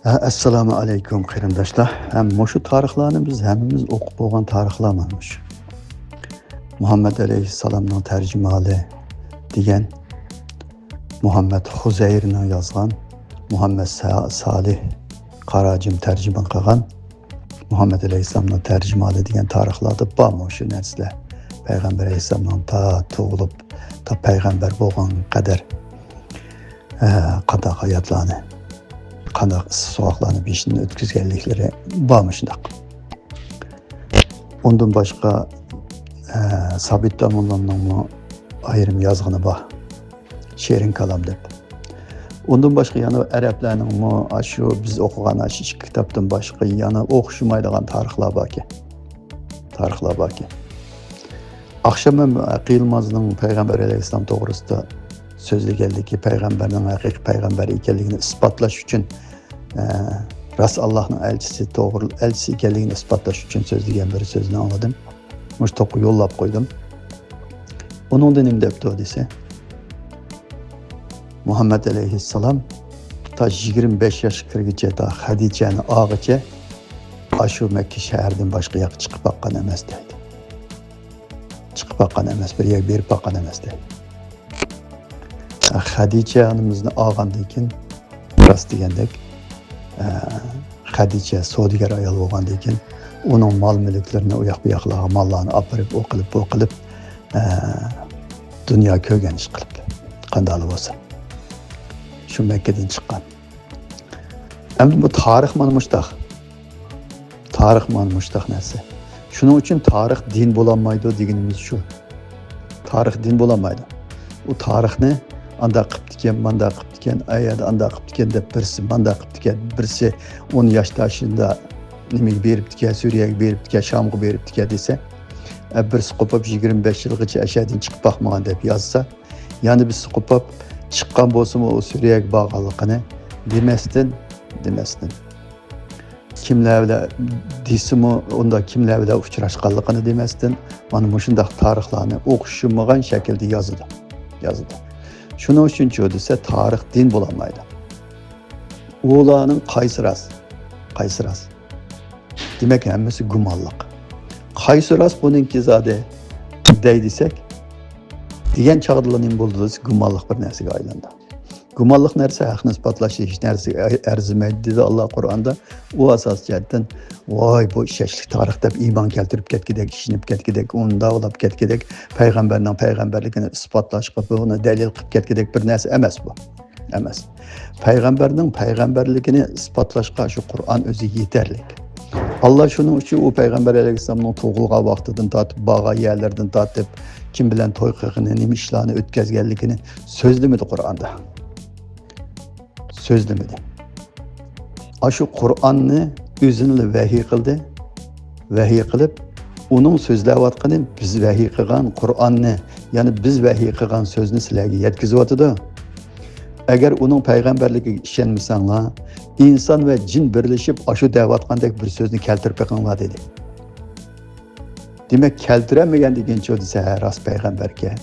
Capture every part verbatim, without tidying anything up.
ھە، ئەسسالامۇ ئەلەيكۇم قېرىنداشلار. ھەم مۇشۇ تارىخلارنى بىز ھەممىمىز ئوقۇپ بولغان تارىخلار مانا مۇشۇ. مۇھەممەد ئەلەيھىسسالامنىڭ تەرجىمىھالى دېگەن، مۇھەممەد خۇزەيرنىڭ يازغان، مۇھەممەد سا-، سالىھ قاراجىم تەرجىمە قىلغان، مۇھەممەد ئەلەيھىسسالامنىڭ تەرجىمىھالى دېگەن تارىخلاردا بار مۇشۇ نەرسىلەر. پەيغەمبەر ئەلەيھىسسالامنىڭ تا تۇغۇلۇپ، تا پەيغەمبەر بولغان قەدەر، ئە، قانداق ھاياتلارنى، قانداق ئىسسىق سوغۇقلارنى بېشىدىن ئۆتكۈزگەنلىكلىرى بار مۇشۇنداق. ئۇندىن باشقا، ئە، سابىت داموللامنىڭمۇ ئايرىم يازغىنى بار. شېرىن كالام دەپ. ئۇندىن باشقا يەنە ئەرەبلەرنىڭمۇ ئاشۇ بىز ئوقۇغان ئاشۇ ئىككى كىتابتىن باشقا يەنە ئوخشىمايدىغان تارىخلار باركەن. تارىخلار باركەن. ئاخشام ھەم قىيىلمازنىڭ پەيغەمبەر ئەلەيھىسسالام توغرىسىدا سۆزلىگەنلىكى، پەيغەمبەرنىڭ ھەقىقىي پەيغەمبەر ئىكەنلىكىنى ئىسپاتلاش ئۈچۈن، ئە، راست ئاللاھنىڭ ئەلچىسى، توغرا ئەلچىسى ئىكەنلىكىنى ئىسپاتلاش ئۈچۈن سۆزلىگەن بىر سۆزنى ئاڭلىدىم. مۇشۇ توققا يوللاپ قويدۇم. ئۇنىڭدا نېمە دەپتۇ دېسە، مۇھەممەد ئەلەيھىسسالام تا يىگىرمە بەش ياشقا كىرگۈچە، تا خەدىچەنى ئالغىچە ئاشۇ مەككە شەھەردىن باشقا ياققا چىقىپ باققان ئەمەس دەيدۇ. چىقىپ باققان ئەمەس، بىر يەرگە بېرىپ باققان ئەمەس دەيدۇ. خەدىچە ئانىمىزنى ئالغاندىن كېيىن، راست دېگەندەك، ئە، خەدىچە سودىگەر ئايال بولغاندىن كېيىن، ئۇنىڭ مال-مۈلۈكلىرىنى ئۇ ياق-بۇ ياقلارغا ماللارنى ئاپىرىپ، ئۇ قىلىپ، بۇ قىلىپ، ئە، دۇنيا كۆرگەن ئىش قىلىپ، قانداقلا بولسا. شۇ مەككىدىن چىققان. ئەمدى بۇ تارىخ مانا مۇشتاق. تارىخ مانا مۇشتاق نەرسە. شۇنىڭ ئۈچۈن تارىخ دىن بولالمايدۇ دېگىنىمىز شۇ. تارىخ دىن بولالمايدۇ. ئۇ تارىخنى ئانداق قىپتىكەن، مانداق قىپتىكەن، ئەيەردە ئانداق قىپتىكەن دەپ بىرسى، مانداق قىپتىكەن بىرسى، ئۇنى ياشتا شۇندا نېمىگە بېرىپتىكەن، سۈرىيەگە بېرىپتىكەن، شامغا بېرىپتىكەن دېسە، ئە، بىرسى قوپۇپ يىگىرمە بەش يىلغىچە ئەشەدىن چىقىپ باقمىغان دەپ يازسا، يەنە بىرسى قوپۇپ چىققان بولسىمۇ ئۇ سۈرىيەگە بارغانلىقىنى دېمەستىن، دېمەستىن. كىملەر بىلەن دېسىمۇ، ئۇندا كىملەر بىلەن ئۇچراشقانلىقىنى دېمەستىن، مانا مۇشۇنداق تارىخلارنى ئوخشىمىغان شەكىلدە يازىدۇ، يازىدۇ. شۇنىڭ ئۈچۈنچۇ دېسە، تارىخ دىن بولالمايدۇ. ئۇلارنىڭ قايسى راست؟ قايسى راست؟ دېمەك، ھەممىسى گۇمانلىق. قايسى راست بۇنىڭكى زادى دەي دېسەك، دېگەن چاغدىلا نېمە بولدى دېسە، گۇمانلىق بىر نەرسىگە ئايلاندى. گۇمانلىق نەرسە ھەقنى ئىسپاتلاشقا ھېچ نەرسە ئەرزىمەيدۇ، دېدى ئاللا قۇرئاندا. ئۇ ئاساس جەھەتتىن، ۋاي، بۇ ئىشەنچلىك تارىخ دەپ ئىمان كەلتۈرۈپ كەتكۈدەك، ئىشىنىپ كەتكۈدەك، ئۇنداق بولۇپ كەتكۈدەك، پەيغەمبەرنىڭ پەيغەمبەرلىكىنى ئىسپاتلاشقا بۇنى دەلىل قىلىپ كەتكۈدەك بىر نەرسە ئەمەس بۇ. ئەمەس. پەيغەمبەرنىڭ پەيغەمبەرلىكىنى ئىسپاتلاشقا شۇ قۇرئان ئۆزى يېتەرلىك. ئاللا شۇنىڭ ئۈچۈن ئۇ پەيغەمبەر ئەلەيھىسسالامنىڭ تۇغۇلغان ۋاقتىدىن تارتىپ، بارغان يەرلىرىدىن تارتىپ، كىم بىلەن توي قىلغىنى، نېمە ئىشلارنى ئۆتكەزگەنلىكىنى سۆزلىمىدى قۇرئاندا. سۆزلىمىدى. ئاشۇ قۇرئاننى ئۆزىنىلا ۋەھىي قىلدى. ۋەھىي قىلىپ، ئۇنىڭ سۆزلەۋاتقىنى بىز ۋەھىي قىلغان قۇرئاننى، يەنى بىز ۋەھىي قىلغان سۆزنى سىلەرگە يەتكۈزۈۋاتىدۇ. ئەگەر ئۇنىڭ پەيغەمبەرلىكىگە ئىشەنمىسەڭلار، ئىنسان ۋە جىن بىرلىشىپ ئاشۇ دەۋاتقاندەك بىر سۆزنى كەلتۈرۈپ بېقىڭلار، دېدى. دېمەك، كەلتۈرەلمىگەن دېگىنچۇ دېسە، ھە، راست پەيغەمبەركەن.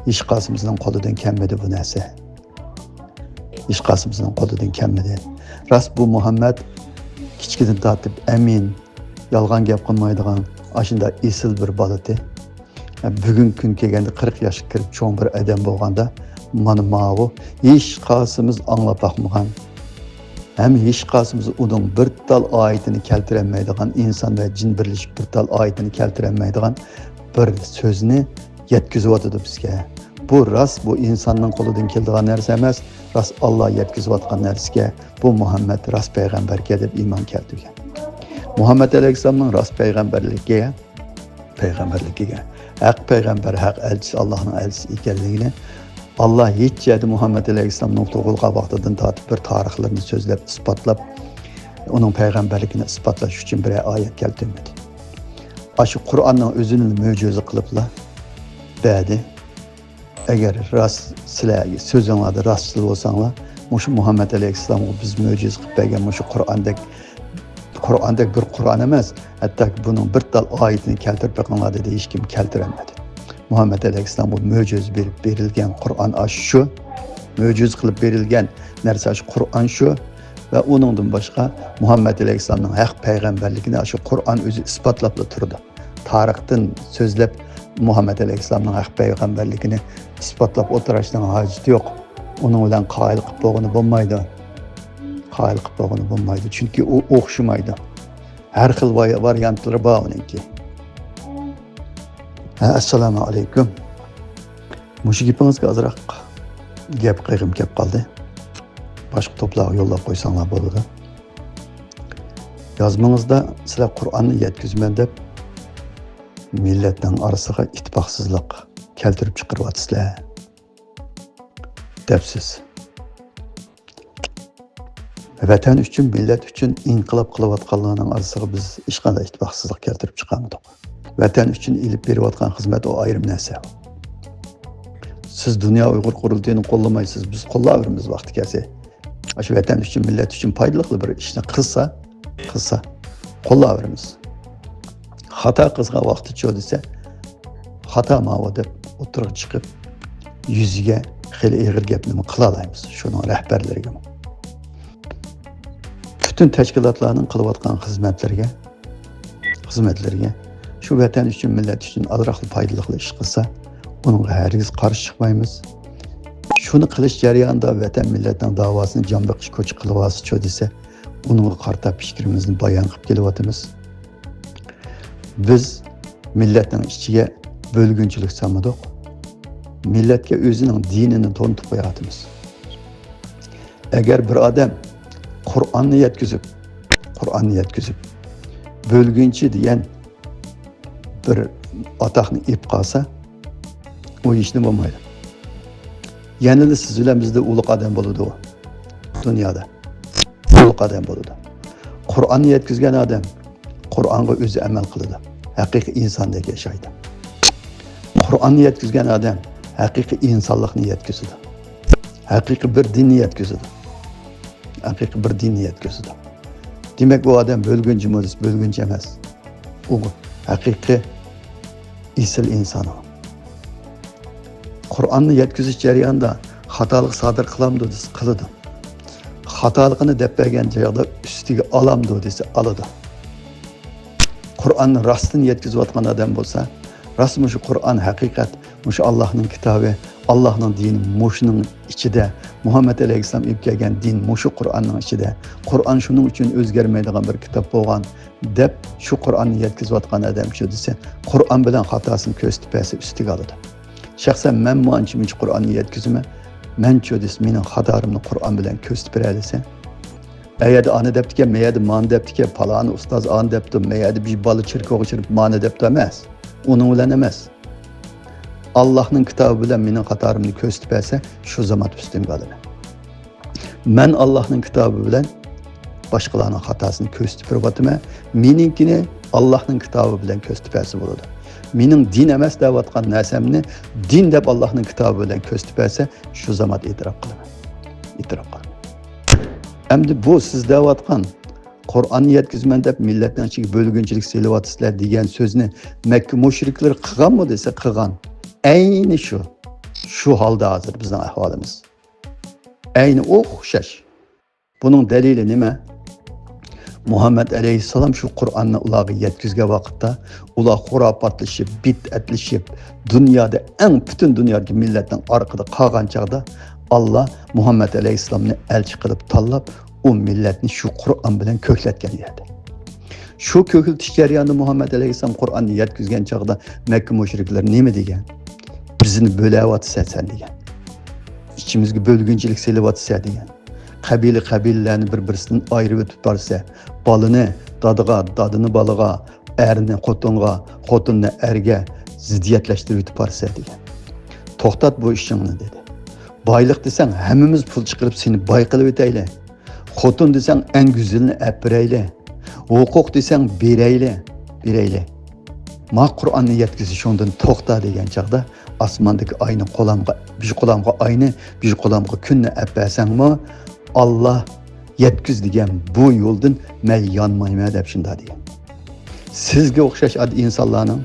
ھېچقايسىمىزنىڭ قولىدىن كەلمىدى بۇ نەرسە. ھېچقايسىمىزنىڭ قولىدىن كەلمىدى. راست، بۇ مۇھەممەد كىچىكىدىن تارتىپ ئەمىن، يالغان گەپ قىلمايدىغان، ئاشۇنداق ئېسىل بىر بالا ئىدى. بۈگۈنكى كۈن كەلگەندە قىرىق ياشقا كىرىپ چوڭ بىر ئادەم بولغاندا، مانا ماۋۇ ھېچقايسىمىز ئاڭلاپ باقمىغان، ھەم ھېچقايسىمىز ئۇنىڭ بىر تال ئايىتىنى كەلتۈرەلمەيدىغان، ئىنسان ۋە جىن بىرلىشىپ بىر تال ئايىتىنى كەلتۈرەلمەيدىغان بىر سۆزنى يەتكۈزۈۋاتىدۇ بىزگە. بۇ راست، بۇ ئىنساننىڭ قولىدىن كېلىدىغان نەرسە ئەمەس، راست ئاللا يەتكۈزۈۋاتقان نەرسىكەن، بۇ مۇھەممەد راست پەيغەمبەركەن دەپ ئىمان كەلتۈرگەن. مۇھەممەد ئەلەيھىسسالامنىڭ راست پەيغەمبەرلىكىگە، پەيغەمبەرلىكىگە، ھەق پەيغەمبەر، ھەق ئەلچىسى، ئاللانىڭ ئەلچىسى ئىكەنلىكىنى ئاللا ھېچ يەردە مۇھەممەد ئەلەيھىسسالامنىڭ تۇغۇلغان ۋاقتىدىن تارتىپ بىر تارىخلىرىنى سۆزلەپ، ئىسپاتلاپ، ئۇنىڭ پەيغەمبەرلىكىنى ئىسپاتلاش ئۈچۈن بىرەر ئايەت كەلتۈرمىدى. ئاشۇ قۇرئاننىڭ ئۆزىنى مۆجىزە قىلىپلا بەردى. ئەگەر راست سىلەر سۆزۈڭلاردا راستچىل بولساڭلار، مۇشۇ مۇھەممەد ئەلەيھىسسالامغا بىز مۆجىزە قىلىپ بەرگەن مۇشۇ قۇرئاندەك، قۇرئاندەك بىر قۇرئان ئەمەس، ھەتتاكى بۇنىڭ بىر تال ئايىتىنى كەلتۈرۈپ بېقىڭلار دېدى، ھېچكىم كەلتۈرەلمىدى. مۇھەممەد ئەلەيھىسسالامغا مۆجىزە بېرىپ بېرىلگەن قۇرئان ئاشۇ شۇ، مۆجىزە قىلىپ بېرىلگەن نەرسە ئاشۇ قۇرئان شۇ. ۋە ئۇنىڭدىن باشقا مۇھەممەد ئەلەيھىسسالامنىڭ ھەق پەيغەمبەرلىكىنى شۇ قۇرئان ئۆزى ئىسپاتلاپلا تۇرىدۇ. تارىختىن سۆزلەپ مۇھەممەد ئەلەيھىسسالامنىڭ ھەق پەيغەمبەرلىكىنى ئىسپاتلاپ ئولتۇرۇشنىڭ ھاجىتى يوق. ئۇنىڭ بىلەن قايىل قىلىپ بولغىلى بولمايدۇ. قايىل قىلىپ بولغىلى بولمايدۇ، چۈنكى ئۇ ئوخشىمايدۇ. ھەر خىل ۋاي-، ۋارىيانتلىرى بار ئۇنىڭكى. ھە، ئەسسالامۇ ئەلەيكۇم. مۇشۇ گېپىڭىزگە ئازراق گەپ قىلغۇم كەپ قالدى. باشقا توپلارغا يوللاپ قويساڭلار بولىدۇ. يازمىڭىزدا سىلەر قۇرئاننى يەتكۈزىمەن دەپ مىللەتنىڭ ئارىسىغا ئىتتىپاقسىزلىق كەلتۈرۈپ چىقىرىۋاتىسىلەر دەپسىز. ۋەتەن ئۈچۈن، مىللەت ئۈچۈن ئىنقىلاب قىلىۋاتقانلارنىڭ ئارىسىغا بىز ھېچقانداق ئىتتىپاقسىزلىق كەلتۈرۈپ چىقارمىدۇق. ۋەتەن ئۈچۈن ئېلىپ بېرىۋاتقان خىزمەت ئۇ ئايرىم نەرسە. سىز دۇنيا ئۇيغۇر قۇرۇلتىيىنى قوللىمايسىز، بىز قوللاۋېرىمىز ۋاقتى كەلسە. ئاشۇ ۋەتەن ئۈچۈن، مىللەت ئۈچۈن پايدىلىق بىر ئىشنى قىلسا، قىلسا، قوللاۋېرىمىز. خاتا قىلغان ۋاقتىچۇ دېسە، خاتا ماۋۇ دەپ ئوتتۇرىغا چىقىپ، يۈزىگە خېلى ئېغىر گەپنىمۇ قىلالايمىز شۇنىڭ رەھبەرلىرىگىمۇ. پۈتۈن تەشكىلاتلارنىڭ قىلىۋاتقان خىزمەتلىرىگە، خىزمەتلىرىگە شۇ ۋەتەن ئۈچۈن، مىللەت ئۈچۈن ئازراقلا پايدىلىقلا ئىش قىلسا، ئۇنىڭغا ھەرگىز قارشى چىقمايمىز. شۇنى قىلىش جەريانىدا ۋەتەن، مىللەتنىڭ داۋاسىنى جان بېقىش كوچى قىلىۋالسىچۇ دېسە، ئۇنىڭغا قارىتا پىكرىمىزنى بايان قىلىپ كېلىۋاتىمىز. بىز مىللەتنىڭ ئىچىگە بۆلگۈنچىلىك سالمىدۇق. مىللەتكە ئۆزىنىڭ دىنىنى تونۇتۇپ قويۇۋاتىمىز. ئەگەر بىر ئادەم قۇرئاننى يەتكۈزۈپ، قۇرئاننى يەتكۈزۈپ، بۆلگۈنچى دېگەن بىر ئاتاقنى ئېلىپ قالسا، ئۇ ھېچنېمە بولمايدۇ. يەنىلا سىز بىلەن بىزدە ئۇلۇغ ئادەم بولىدۇ دۇنيادا. ئۇلۇغ ئادەم بولىدۇ. قۇرئاننى يەتكۈزگەن ئادەم قۇرئانغا ئۆزى ئەمەل قىلىدۇ. ھەقىقىي ئىنساندەك ياشايدۇ. قۇرئاننى يەتكۈزگەن ئادەم ھەقىقىي ئىنسانلىقنى يەتكۈزىدۇ. ھەقىقىي بىر دىننى يەتكۈزىدۇ. ھەقىقىي بىر دىننى يەتكۈزىدۇ. دېمەك، ئۇ ئادەم بۆلگۈنچىمۇ دېسە، بۆلگۈنچى ئەمەس. ئۇ ھەقىقىي ئېسىل ئىنسان ئۇ. قۇرئاننى يەتكۈزۈش جەريانىدا خاتالىق سادىر قىلامدۇ دېسە، قىلىدۇ. خاتالىقىنى دەپ بەرگەن چاغدا ئۈستىگە ئالامدۇ دېسە، ئالىدۇ. قۇرئاننى راستىن يەتكۈزۈۋاتقان ئادەم بولسا، راست مۇشۇ قۇرئان ھەقىقەت، مۇشۇ ئاللاھنىڭ كىتابى، ئاللاھنىڭ دىنى مۇشۇنىڭ ئىچىدە، مۇھەممەد ئەلەيھىسسالام ئېلىپ كەلگەن دىن مۇشۇ قۇرئاننىڭ ئىچىدە، قۇرئان شۇنىڭ ئۈچۈن ئۆزگەرمەيدىغان بىر كىتاب بولغان، دەپ شۇ قۇرئاننى يەتكۈزۈۋاتقان ئادەمچۇ دېسە، قۇرئان بىلەن خاتاسىنى كۆرسىتىپ بەرسە، ئۈستىگە ئالىدۇ. شەخسەن مەنمۇ ئانچە-مۇنچە قۇرئاننى يەتكۈزىمەن. مەنچۇ دېسە، مېنىڭ خاتالىقىمنى قۇرئان بىلەن كۆرسىتىپ بېرەلىسە. ئەيەردە ئانى دەپتىكەن، مەيەردە مانى دەپتىكەن، پالانى ئۇستاز ئانى دەپتۇ، مەيەردە بىر بالا چېركاۋغا چىقىپ مانى دەپتۇ ئەمەس. ئۇنىڭ بىلەن ئەمەس. ئاللاھنىڭ كىتابى بىلەن مېنىڭ خاتالىقىمنى كۆرسىتىپ بەرسە، شۇ زامات ئۈستۈمگە ئالىمەن. مەن ئاللاھنىڭ كىتابى بىلەن باشقىلارنىڭ خاتاسىنى كۆرسىتىپ بېرىۋاتىمەن. مېنىڭكىنى ئاللاھنىڭ كىتابى بىلەن كۆرسىتىپ بەرسە بولىدۇ. مېنىڭ دىن ئەمەس دەۋاتقان نەرسەمنى دىن دەپ ئاللاھنىڭ كىتابى بىلەن كۆرسىتىپ بەرسە، شۇ زامات ئېتىراپ قىلىمەن. ئېتىراپ قىلىمەن. ئەمدى بۇ سىز دەۋاتقان قۇرئاننى يەتكۈزىمەن دەپ مىللەتنىڭ ئىچىگە بۆلگۈنچىلىك سېلىۋاتىسىلەر دېگەن سۆزنى مەككە مۇشرىكلىرى قىلغانمۇ دېسە، قىلغان. ئەينى شۇ. شۇ ھالدا ھازىر بىزنىڭ ئەھۋالىمىز. ئەينى ئوخشاش. بۇنىڭ دەلىلى نېمە؟ مۇھەممەد ئەلەيھىسسالام شۇ قۇرئاننى ئۇلارغا يەتكۈزگەن ۋاقىتتا، ئۇلار خۇراپاتلىشىپ، بىدئەتلىشىپ، دۇنيادا ئەڭ، پۈتۈن دۇنيادىكى مىللەتنىڭ ئارقىدا قالغان چاغدا، ئاللا مۇھەممەد ئەلەيھىسسالامنى ئەلچى قىلىپ تاللاپ، ئۇ مىللەتنى شۇ قۇرئان بىلەن كۆكلەتكەن يەردە. شۇ كۆكلىتىش جەريانىدا مۇھەممەد ئەلەيھىسسالام قۇرئاننى يەتكۈزگەن چاغدا مەككە مۇشرىكلىرى نېمە دېگەن؟ بىزنى بۆلەۋاتىسەن سەن دېگەن. ئىچىمىزگە بۆلگۈنچىلىك سېلىۋاتىسەن دېگەن. قەبىلە قەبىلىلەرنى بىر-بىرسىدىن ئايرىۋېتىپ بارسا، بالىنى دادىغا، دادىنى بالىغا، ئەرنى خوتۇنغا، خوتۇننى ئەرگە زىددىيەتلەشتۈرۈۋېتىپ بارسا دېگەن. توختات بۇ ئىشىڭنى دېدى. بايلىق دېسەڭ ھەممىمىز پۇل چىقىرىپ سېنى باي قىلىۋېتەيلى. خوتۇن دېسەڭ ئەڭ گۈزىلىنى ئەپ بېرەيلى. ھوقۇق دېسەڭ بېرەيلى، بېرەيلى. ما قۇرئاننى يەتكۈزۈشۈڭدىن توختا دېگەن چاغدا ئاسماندىكى ئاينى قولامغا، بىر قولامغا ئاينى، بىر قولامغا كۈننى ئەپ بەرسەڭمۇ، ئاللا يەتكۈز دېگەن بۇ يولدىن مەن يانمايمەن دەپ شۇنداق دېگەن. سىزگە ئوخشاش ئاددىي ئىنسانلارنىڭ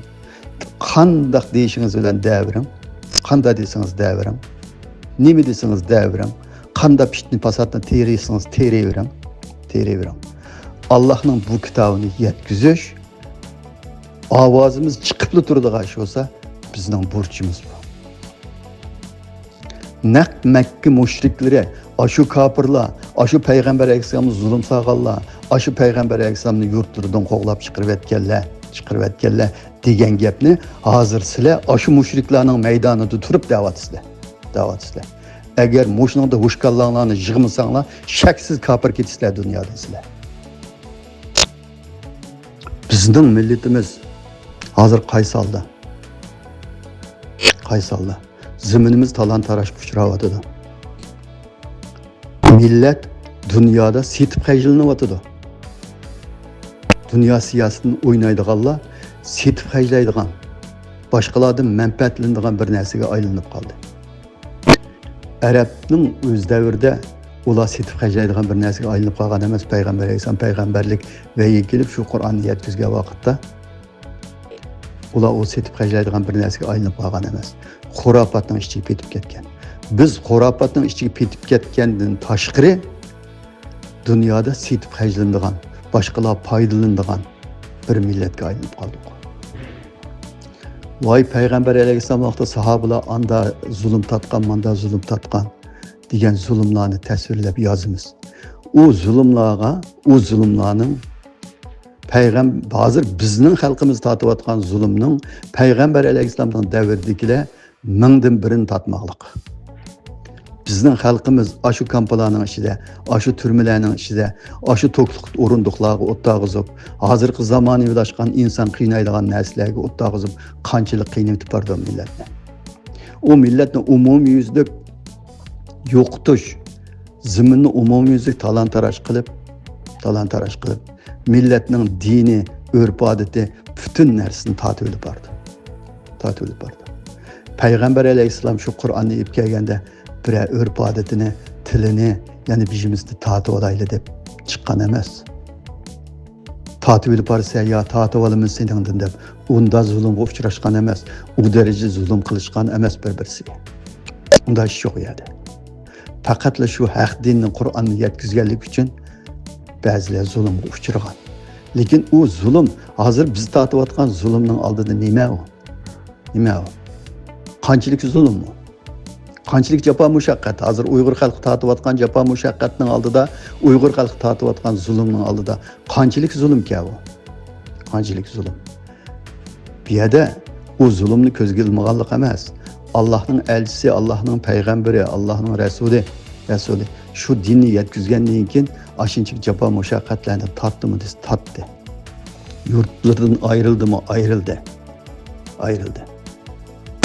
قانداق دېيىشىڭىز بىلەن دەۋېرىڭ، قانداق دېسىڭىز دەۋېرىڭ، نېمە دېسىڭىز دەۋېرىڭ، قانداق پىتنە پاساتنى تېرىسىڭىز تېرىۋېرىڭ. تېرىۋېرىڭ. ئاللاھنىڭ بۇ كىتابىنى يەتكۈزۈش ئاۋازىمىز چىقىپلا تۇرىدىغان ئىش بولسا، بىزنىڭ بۇرچىمىز بۇ. نەق مەككە مۇشرىكلىرى، ئاشۇ كاپىرلار، ئاشۇ پەيغەمبەر ئەلەيھىسسالامغا زۇلۇم سالغانلار، ئاشۇ پەيغەمبەر ئەلەيھىسسالامنى يۇرتلىرىدىن قوغلاپ چىقىرىۋەتكەنلەر، چىقىرىۋەتكەنلەر دېگەن گەپنى ھازىر سىلەر ئاشۇ مۇشرىكلارنىڭ مەيدانىدا تۇرۇپ دەۋاتىسىلەر. دەۋاتىسىلەر. ئەگەر مۇشۇنىڭدا ھوشكاللاڭلارنى يىغمىساڭلار، شەكسىز كاپىر كېتىسىلەر دۇنيادىن سىلەر. بىزنىڭ مىللىتىمىز ھازىر قايسى ھالدا؟ قايسى ھالدا؟ زېمىنىمىز تالان-تاراجغا ئۇچراۋاتىدۇ. مىللەت دۇنيادا سېتىپ خەجلىنىۋاتىدۇ. دۇنيا سىياسىتىنى ئوينايدىغانلار سېتىپ خەجلەيدىغان، باشقىلاردىن مەنپەئەتلىنىدىغان بىر نەرسىگە ئايلىنىپ قالدى. ئەرەبنىڭ ئۆز دەۋرىدە ئۇلار سېتىپ خەجلەيدىغان بىر نەرسىگە ئايلىنىپ قالغان ئەمەس. پەيغەمبەر ئەلەيھىسسالام پەيغەمبەرلىك ۋەھىي كېلىپ شۇ قۇرئاننى يەتكۈزگەن ۋاقىتتا ئۇلار ئۇ سېتىپ خەجلەيدىغان بىر نەرسىگە ئايلىنىپ قالغان ئەمەس. خۇراپاتنىڭ ئىچىگە پېتىپ كەتكەن. بىز خۇراپاتنىڭ ئىچىگە پېتىپ كەتكەندىن تاشقىرى، دۇنيادا سېتىپ خەجلىنىدىغان، باشقىلار پايدىلىنىدىغان بىر مىللەتكە ئايلىنىپ قالدۇق. ۋاي، پەيغەمبەر ئەلەيھىسسالام ۋاقتىدا ساھابىلار ئاندا زۇلۇم تارتقان، ماندا زۇلۇم تارتقان دېگەن زۇلۇملارنى تەسۋىرلەپ يازىمىز. ئۇ زۇلۇملارغا، ئۇ زۇلۇملارنىڭ پەيغەم-، ھازىر بىزنىڭ خەلقىمىز تارتىۋاتقان زۇلۇمنىڭ پەيغەمبەر ئەلەيھىسسالامنىڭ دەۋرىدىكىلەر مىڭدىن بىرىنى تارتماقلىق. بىزنىڭ خەلقىمىز ئاشۇ كامپىلارنىڭ ئىچىدە، ئاشۇ تۈرمىلەرنىڭ ئىچىدە، ئاشۇ توكلۇق ئورۇندۇقلارغا ئولتۇرغۇزۇپ، ھازىرقى زامانىۋىلاشقان ئىنسان قىينايدىغان نەرسىلەرگە ئولتۇرغۇزۇپ، قانچىلىك قىينىۋېتىپ بارىدۇ مىللەتنى. ئۇ مىللەتنى ئومۇميۈزلۈك يوقىتىش، زېمىننى ئومۇميۈزلۈك تالان-تاراج قىلىپ، تالان-تاراج قىلىپ، مىللەتنىڭ دىنى، ئۆرپ-ئادىتى، پۈتۈن نەرسىسىنى تارتىۋېلىپ باردى. تارتىۋېلىپ باردى. پەيغەمبەر ئەلەيھىسسالام شۇ قۇرئاننى ئېلىپ كەلگەندە، بىرەر ئۆرپ-ئادىتىنى، تىلىنى، يەنى بېشىمىزنى تارتىۋالايلى دەپ چىققان ئەمەس. تارتىۋېلىپ بارسا، يا تارتىۋالىمىز سېنىڭدىن دەپ، ئۇنداق زۇلۇمغا ئۇچراشقان ئەمەس، ئۇ دەرىجىدە زۇلۇم قىلىشقان ئەمەس بىر-بىرسىگە. ئۇنداق ئىش يوق ئۇ يەردە. پەقەتلا شۇ ھەق دىننى، قۇرئاننى يەتكۈزگەنلىكى ئۈچۈن بەزىلەر زۇلۇمغا ئۇچرىغان. لېكىن ئۇ زۇلۇم، ھازىر بىز تارتىۋاتقان زۇلۇمنىڭ ئالدىدا نېمە ئۇ؟ نېمە ئۇ؟ قانچىلىك زۇلۇم ئۇ؟ قانچىلىك جاپا-مۇشەققەت؟ ھازىر ئۇيغۇر خەلقى تارتىۋاتقان جاپا-مۇشەققەتنىڭ ئالدىدا، ئۇيغۇر خەلقى تارتىۋاتقان زۇلۇمنىڭ ئالدىدا قانچىلىك زۇلۇمكەن ئۇ؟ قانچىلىك زۇلۇم؟ بۇ يەردە ئۇ زۇلۇمنى كۆزگە ئىلمىغانلىق ئەمەس. ئاللاھنىڭ ئەلچىسى، ئاللاھنىڭ پەيغەمبىرى، ئاللاھنىڭ رەسۇلى، رەسۇلى شۇ دىننى يەتكۈزگەندىن كېيىن ئاشۇنچىلىك جاپا-مۇشەققەتلەرنى تارتتىمۇ دېسە، تارتتى. يۇرتلىرىدىن ئايرىلدىمۇ؟ ئايرىلدى. ئايرىلدى.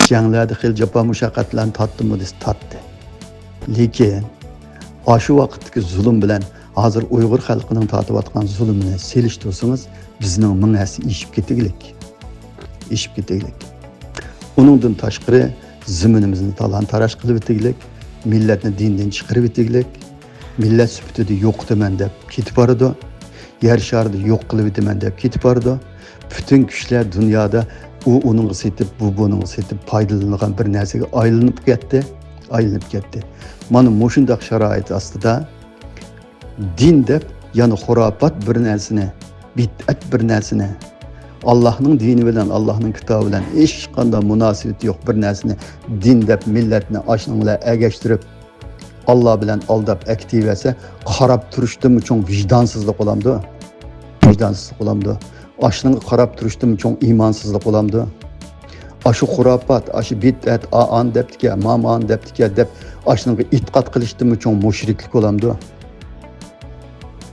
جەڭلەردە خېلى جاپا-مۇشەققەتلەرنى تارتتىمۇ دېسە، تارتتى. لېكىن ئاشۇ ۋاقىتتىكى زۇلۇم بىلەن ھازىر ئۇيغۇر خەلقىنىڭ تارتىۋاتقان زۇلۇمىنى سېلىشتۇرسىڭىز، بىزنىڭ مىڭ ھەسسە ئېشىپ كېتىگلىك. ئېشىپ كېتىگلىك. ئۇنىڭدىن تاشقىرى، زېمىنىمىزنى تالان-تاراج قىلىۋېتىگلىك، مىللەتنى دىندىن چىقىرىۋېتىگلىك، مىللەت سۈپىتىدە يوقىتىمەن دەپ كېتىپ بارىدۇ. يەر شارىدا يوق قىلىۋېتىمەن دەپ كېتىپ بارىدۇ. پۈتۈن كۈچلەر دۇنيادا ئۇ ئۇنىڭغا سېتىپ، بۇ بۇنىڭغا سېتىپ پايدىلىنىدىغان بىر نەرسىگە ئايلىنىپ كەتتى. ئايلىنىپ كەتتى. مانا مۇشۇنداق شارائىت ئاستىدا دىن دەپ يەنە خۇراپات بىر نەرسىنى، بىدئەت بىر نەرسىنى، ئاللاھنىڭ دىنى بىلەن، ئاللاھنىڭ كىتابى بىلەن ھېچقانداق مۇناسىۋىتى يوق بىر نەرسىنى دىن دەپ مىللەتنى ئاشۇنىڭ بىلەن ئەگەشتۈرۈپ، ئاللا بىلەن ئالداپ ئەكېتىۋەرسە، قاراپ تۇرۇشتىنمۇ چوڭ ۋىجدانسىزلىق بولامدۇ؟ ۋىجدانسىزلىق بولامدۇ؟ ئاشۇنىڭغا قاراپ تۇرۇشتىنمۇ چوڭ ئىمانسىزلىق بولامدۇ؟ ئاشۇ خۇراپات، ئاشۇ بىدئەت، ئا-، ئانى دەپتىكەن، مامانى دەپتىكەن دەپ، ئاشۇنىڭغا ئېتىقاد قىلىشتىنمۇ چوڭ مۇشرىكلىك بولامدۇ؟